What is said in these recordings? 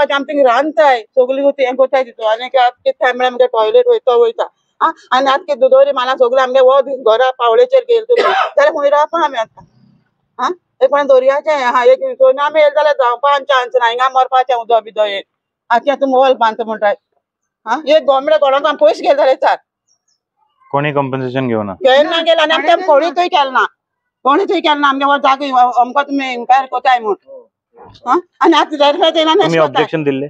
रावपाचें आमी थिंग रांदताय सगळी हें कोताय तितू आनी आतां कितें टायम म्हळ्यार आमगे टॉयलेट वयता वयता आं आनी आतां कितें दोरी माना सगळें आमगे वत घरा पावळेचेर गेले तुमी जाल्यार खंय रावपा आमी आतां आं एक पण दर्याचें आहा एक सुनामी येयले जाल्यार जावपा चान्स ना हिंगा मरपाचें उदक बिदक येयत आतां तुमी वॉल बांदता म्हणटाय आं एक गोमडे कोणाक आमी पयस गेले जाल्यार चार कोणी कॉम्पन्सेशन घेवना घेयना गेले आनी आमकां कोणीतूय केलें ना कोणीतूय केलें ना आमगे जागे अमको तुमी इन्क्वायरी कोताय म्हूण आं आनी आतां वेरीफाय येयना तुमी ऑब्जेक्शन दिल्ले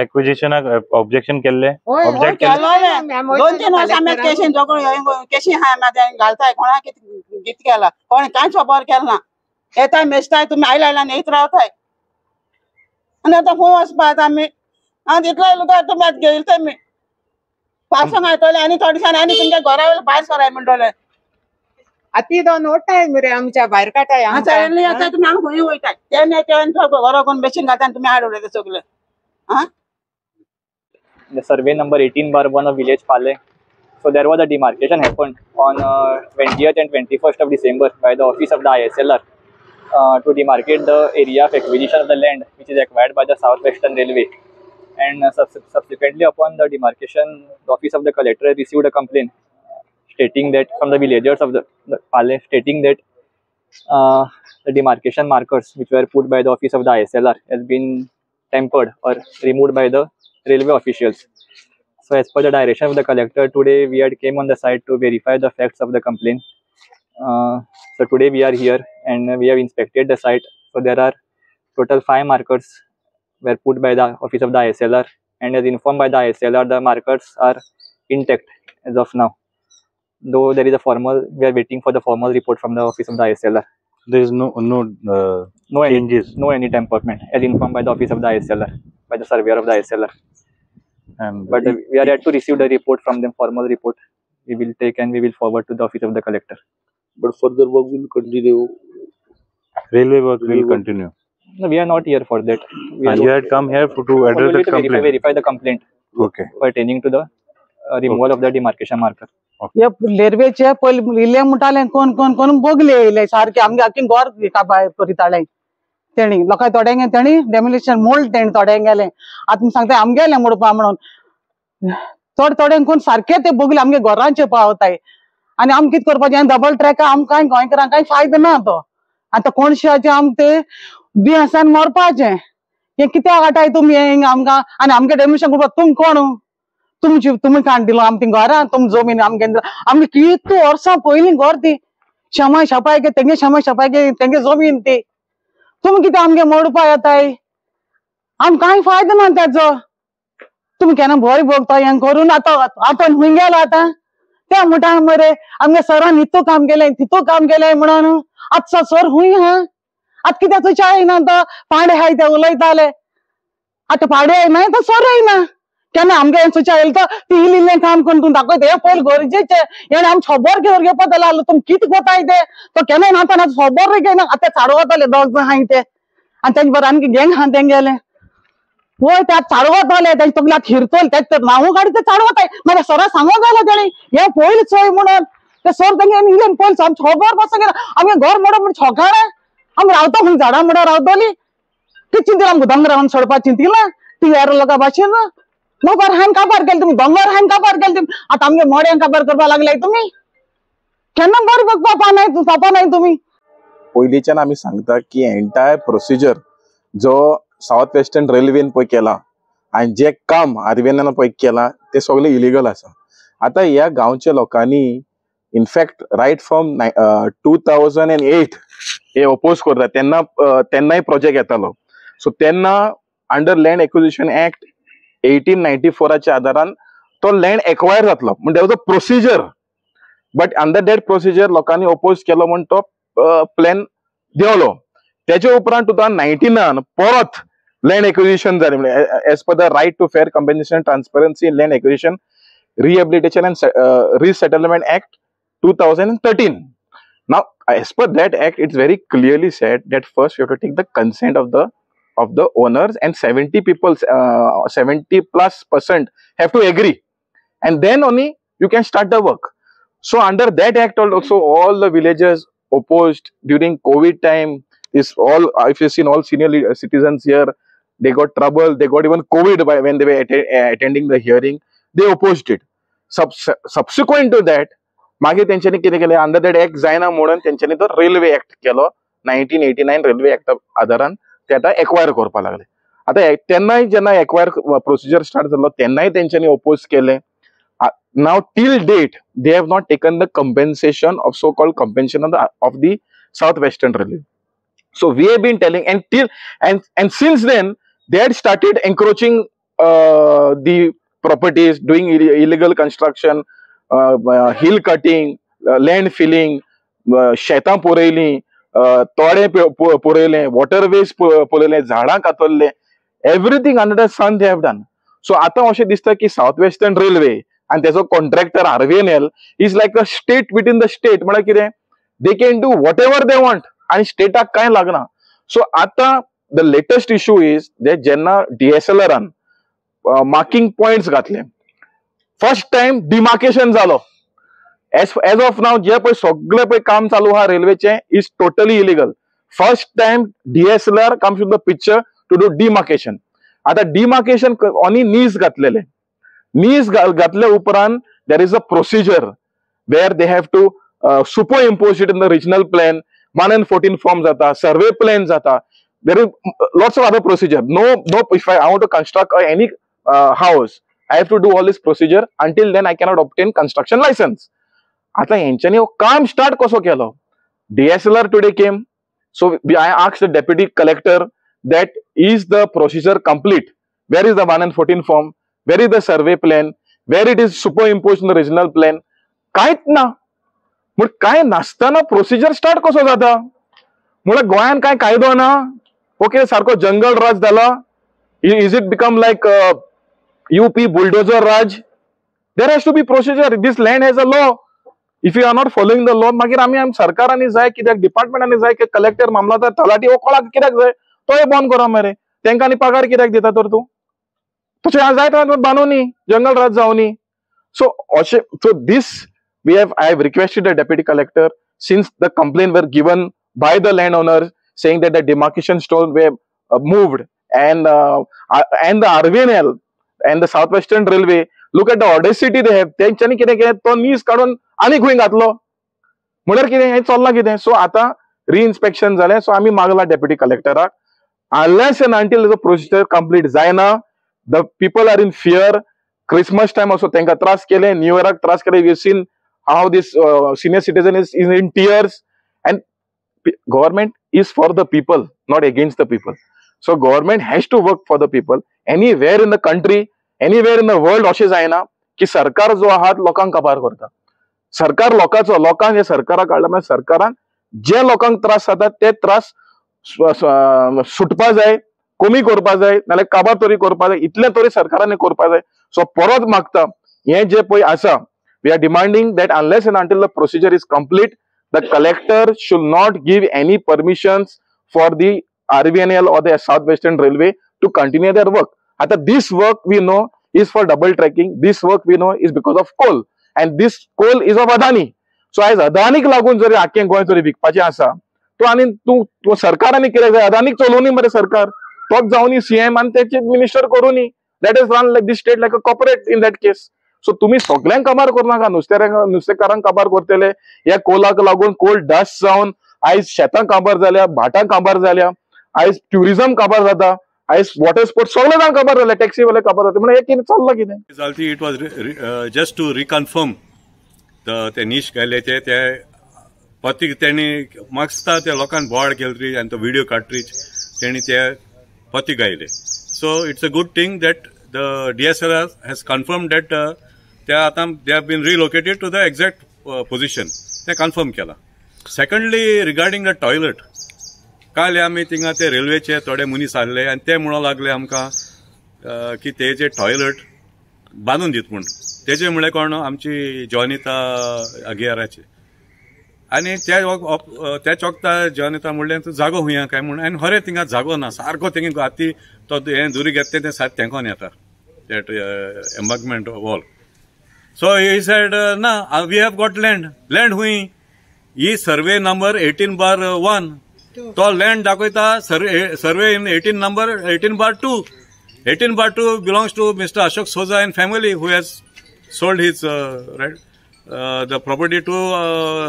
एक्विजिशनाक ऑब्जेक्शन केल्ले ऑब्जेक्ट केलोलें 2-3 वर्सां आमी केशी झगडो केशी आहा आमी घालताय कोणाक कितें कितें केलां कोणें कांयच खबर केलें ना येताय मेजताय तुमी आयले आयले आनी येयत रावताय आनी आतां खंय वचपा आतां आमी आनी तितलो लुगार तुमी आतां घेयले तुमी पावसांक येतले आनी थोडे दिसांनी आनी तुमच्या घरा वयले भायर सराय म्हणटले आतां तो नोटाय मरे आमच्या भायर काटाय आतां येता तुमी आमी खंय वयताय तेन्ना तें घरा कोण बेशीन घालता आनी तुमी हाड उडयता सगळें. The survey number 18/1 of village Pale. So there was a demarcation happened on 20th and 21st of December by the office of the ISLR to demarcate the area of acquisition of the land which is acquired by the South Western Railway. And subsequently upon the demarcation, the office of the collector received a complaint stating that from the villagers of the Pale, stating that the demarcation markers which were put by the office of the ISLR has been tampered or removed by the railway officials. So as per the direction of the collector, today we had came on the site to verify the facts of the complaint. So today we are here and we have inspected the site. So there are total 5 markers were put by the office of the ISLR, and as informed by the ISLR, the markers are intact as of now. Though there is a formal, we are waiting for the formal report from the office of the ISLR. There is no changes, no any tamperment as informed by the office of the ISLR, by the surveyor of the ISLR. And but we are yet to receive the report from them, formal report. We will take and we will forward to the office of the collector. But further work will continue. Railway work will continue. No, we are not here for that. We are, you had come here to address the complaint. Verify the complaint. Okay. Pertaining to the removal of the demarcation marker. हे रेल्वेचे पयले इल्ले म्हणटाले कोण कोण कोण Bogle येयले सारके आमगे आख्खे घर काबाय करिताले तेणी लोकांक थोड्यांक तेणी डेमोलिशन मोड तेणी थोड्यांक गेले आतां सांगता आमगेले मोडपा म्हणून थोडे थोड्यांक कोण सारके ते बोगले आमगे घरांचे पावताय आनी आम कितें करपाचें डबल ट्रॅक आमकां गोंयकारांक कांय फायदो ना तो आतां कोणशाचे आम ते दुयेंसान मरपाचें हें कित्याक हाडटाय तुमी हें आमकां आनी आमगे डेमोलिशन करपाक तुमी कोण तुमची तुमी काण दिलो आमची घरां तुम जमीन आमगे आमगे कितू वर्सां पयलीं घर ती शमा शपाय गे तेंगे शमा शपाय गे तेंगे जमीन ती तुमी कितें आमगे मोडपा येताय आम कांय फायदो ना तेजो तुमी केन्ना बरें भोगता हें करून आतां आतां खंय गेलो आतां ते म्हणटा मरे आमगे सरान इतू काम केलें तितू काम केलें म्हणून आतां सर खंय आहा आतां कित्याक तुज्या येयना तो पांडे आहाय ते उलयताले आतां पांडे येयना तो सर येयना केन्ना आमगे सुच्या येयलो तो ती इल्लें इल्लें काम करून तूं दाखयता हें पयलीं गरजेचें हेणें आमी खबर घेवन घेवपा जाल्यार तुमी कितें कोताय ते तो केन्ना येयना आतां खबर घेयना आतां चाडवताले दोग जाण आहाय ते आनी तेंचे बरोबर आमगे गँग आहा तेंगेलें वय ते आतां चाडवताले तेंचे तकले आतां हिरतले तें नांवूं काडी ते चाडवताय मागीर सरा सांगूंक जालें तेणी हें पयलीं चोय म्हणून ते सर तेंगे इल्लें पयलीं आमचें खबर पासून घेयना आमगे घर मोडप म्हण छोकाणा आमी रावता खंय झाडां मोडा रावतली कितें चिंतला आमकां दोंगर रावन सोडपा चिंतिला ती हेर लोकां भाशेन मोबार हांवें काबार केले तुमी दोंगर हांवें काबार केले तुमी आतां आमगे मोड्यांक काबार करपाक लागले तुमी केन्ना बरें बघपा नाय पापा नाय तुमी. पयलींच्यान आमी सांगता की एंटायर प्रोसिजर जो सावथ वेस्टर्न रेल्वेन पळय केला आनी जे काम आरबीएनान पळय केला ते सगळें इलिगल आसा. आतां ह्या गांवच्या लोकांनी इनफॅक्ट रायट फ्रॉम 2008 हे ओपोज करता तेन्ना तेन्नाय प्रोजेक्ट येतालो. सो तेन्ना अंडर लँड एक्विजिशन एक्ट 1894 आधारान तो लँड एक्वायर जातलो म्हण there was a procedure but under that procedure लोकांनी ओपोज केलो म्हण तो प्लॅन देंवलो. तेजे उपरांत 2019 परत लँड एक्विजिशन जालें म्हणजे as per the right to fair compensation transparency in land acquisition rehabilitation and resettlement act 2013. Now as per that act it's very clearly said that first you have to take the consent of the owners and 70 people 70+% have to agree and then only you can start the work. So under that act also all the villagers opposed during COVID time. Is all, if you've seen all senior citizens here, They got trouble, they got even COVID by when they were attending the hearing, they opposed it. Subsequent to that मागीर तेंच्यांनी कितें केलें, under that act जायना म्हणून तेंच्यांनी तो railway act केलो. 1989 railway act आदारान ते आतां एक्वायर करपाक लागले. आतां तेन्नाय जेन्ना एक्वायर प्रोसिजर स्टार्ट जालो तेन्नाय तेंच्यांनी ओपोज केलें. Now till date they have not taken the compensation of so called compensation of the South Western Railway. So we have been telling, and till and since then they had started encroaching the properties, doing illegal construction, hill cutting, land filling, शेतां पुरयलीं, तोडे पुरयले, waterways पुरयले, झाडां कातरले, everything under the sun they have done. So आतां अशें दिसता की south western railway आनी तेजो contractor RVNL is like a state within the state. म्हळ्यार कितें, they can do whatever they want आनी स्टेटाक कांय लागना. सो आतां the latest issue is जे जेन्ना डीएसएलआरान मार्किंग पॉयंट्स घातले, फर्स्ट टायम डिमार्केशन जालो. एज ऑफ नाव जे पळय सगळे पळय काम चालू आहा रेल्वेचे is totally illegal. First time DSLR comes to the picture to do demarcation. आतां डिमार्केशन ओनली नीज घातलेले, नीज घातले उपरांत there is a procedure where they have to superimpose it in the regional plan. 1 and 14 form जाता, survey plan जाता, there is lots of other procedure. No, if I want to construct any house, I have to do all this procedure. Until then I cannot obtain construction license. आता हेंच्यांनी हो काम start कसो केलो? DSLR today came. So I asked the deputy collector that is the procedure complete? Where is the 1 and 14 form? Where is the survey plan? Where it is superimposed in the regional plan? कांयच ना. म्हण कांय नासतना procedure start कसो जाता? म्हळ्यार गोंयान कांय कायदो ना? ओके, सारको जंगल राज जाला. Is it become like UP bulldozer Raj? There has to be procedure. This land has a law. If you are not following the law, मागीर आमी सरकारांनी जाय कित्याक, डिपार्टमेंटांनी जाय, कलेक्टर, मामलादार, तलाठी हो कोणाक कित्याक जाय? तोय बंद करा मरे. तेंकां आनी पगार कित्याक दिता तर तूं? तशें जाय तर बांदूनी, जंगल राज जावनी. सो अशें, so this we have, I have requested the deputy collector since the complaint were given by the land owner saying that the demarcation stone were moved and the RVNL and the South Western Railway, look at the audacity they have. तेंच्यांनी कितें केलें, तो नीज काडून आनी खंय घातलो. म्हळ्यार कितें हें चल्लां कितें? सो आतां रिइन्स्पेक्शन जालें. सो आमी मागला deputy कलेक्टराक, unless and until the procedure complete जायना, the people are in fear. Christmas time असो तेंकां त्रास केले, न्यू इयराक त्रास केले. We seen how this senior citizen is in tears. And government is for the people, not against the people. So government has to work for the people. Anywhere in the country, anywhere in the world अशें जायना की सरकार जो आहा लोकांक काबार करता. सरकार लोकांचो, लोकांक हे सरकाराक काडला, म्हळ्यार सरकारान जे लोकांक त्रास जातात ते त्रास सुटपा जाय, कमी करपा जाय, नाल्यार काबार तरी करपा जाय, इतलें तरी सरकारान करपा जाय. सो परत मागता हें जें पळय आसा, we are demanding that unless and until the procedure is complete, the collector should not give any permissions for the RVNL or the South Western Railway to continue their work. Ata this work we know is for double tracking. This work we know is because of coal, and this coal is of Adani. So as Adanik लागून जरी आख्खें गोंय जरी विकपाचें आसा, तो आनी तूं सरकारांनी कितें जाय, अदानीक चलोवनी मरे सरकार, तोच जावनी सीएम आनी तेचे minister करूनी. That is run like this state like a corporate in that case. So तुम्ही सगळ्यांक काबार करूं नाका, नुस्तेकारांक काबार करतले. ह्या कोलाक लागून कोल डस्ट जावन आयज शेतां काबार जाल्या, भाटां काबार जाल्या, आयज ट्युरिजम काबार जाता, आयज वॉटर स्पोर्ट्स सगळे जाण काबार जाले, टॅक्सी वाले काबार जाता. म्हणून हे कितें चल्लां कितें? जालती it was just to reconfirm ते नीश घाले ते पतीक तेणी मागता त्या लोकांक बोवाळ केली री आनी तो व्हिडिओ काडट्रीच तेणी ते पतीक गायले. So it's a good thing that the DSLR has confirm that ते आतां they have been relocated to the exact position, तें कन्फर्म केलां. सेकंडली रिगार्डींग the toilet, काल आमी थिंगा ते रेल्वेचे थोडे मनीस आहले आनी ते म्हणूंक लागले आमकां की तेजे टॉयलट बांदून दित म्हूण. तेजे म्हणल्यार कोण, आमची जॉनिता अगियाराचे. आनी त्या चोकता जॉनिता म्हणलें तूं जागो हुंया काय म्हूण, आनी खरें थिंगा जागो ना सारको, थिंगा आती तो हें दुरी घेतलें तें सारकें तेंकोन येता that embankment wall. So he said ना we have got land. Land हुंय? ही सर्वे नंबर 18/1 तो लँड दाखयता survey in 18 number 18/2. 18/2 belongs to Mister Ashok Souza and family, who has sold his right the property to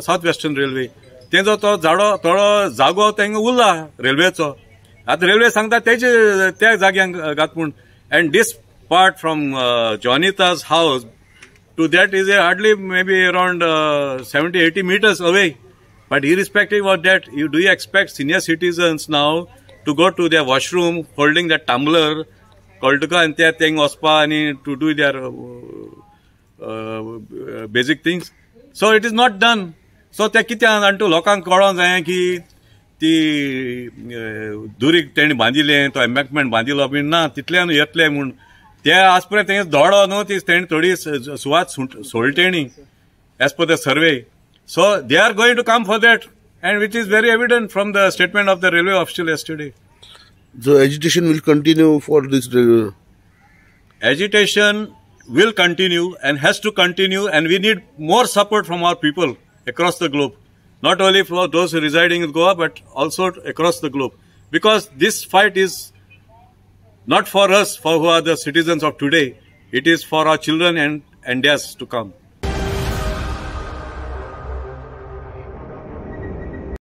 South Western Railway. तेंचो तो झाडो थोडो जागो तांकां उरला रेल्वेचो. आतां रेल्वे सांगता तेजे त्या जाग्यांक घात म्हूण. And this part from Jonita's house to that is a hardly maybe around 70-80 meters away. But irrespective of that, you do you expect senior citizens now to go to their washroom holding that tumbler कळटा आनी त्या Teng वचपा आनी to do their basic things? So it is not done. So ते कित्याक आनी तूं लोकांक कळोंक जाय की ती दुरीग तेणी बांदिलें, तो एम्बॅकमेंट बांदिलो बीन ना तितल्यान येतले म्हूण ते आज पर्यंत तें दोडो न्हू ती तेणी थोडी सुवात सोडली तेणी as per the survey. So they are going to come for that, and which is very evident from the statement of the railway official yesterday. So agitation will continue for this. Agitation will continue and has to continue, and we need more support from our people across the globe, not only for those residing in Goa but also across the globe, because this fight is not for us, for who are the citizens of today, it is for our children and theirs to come.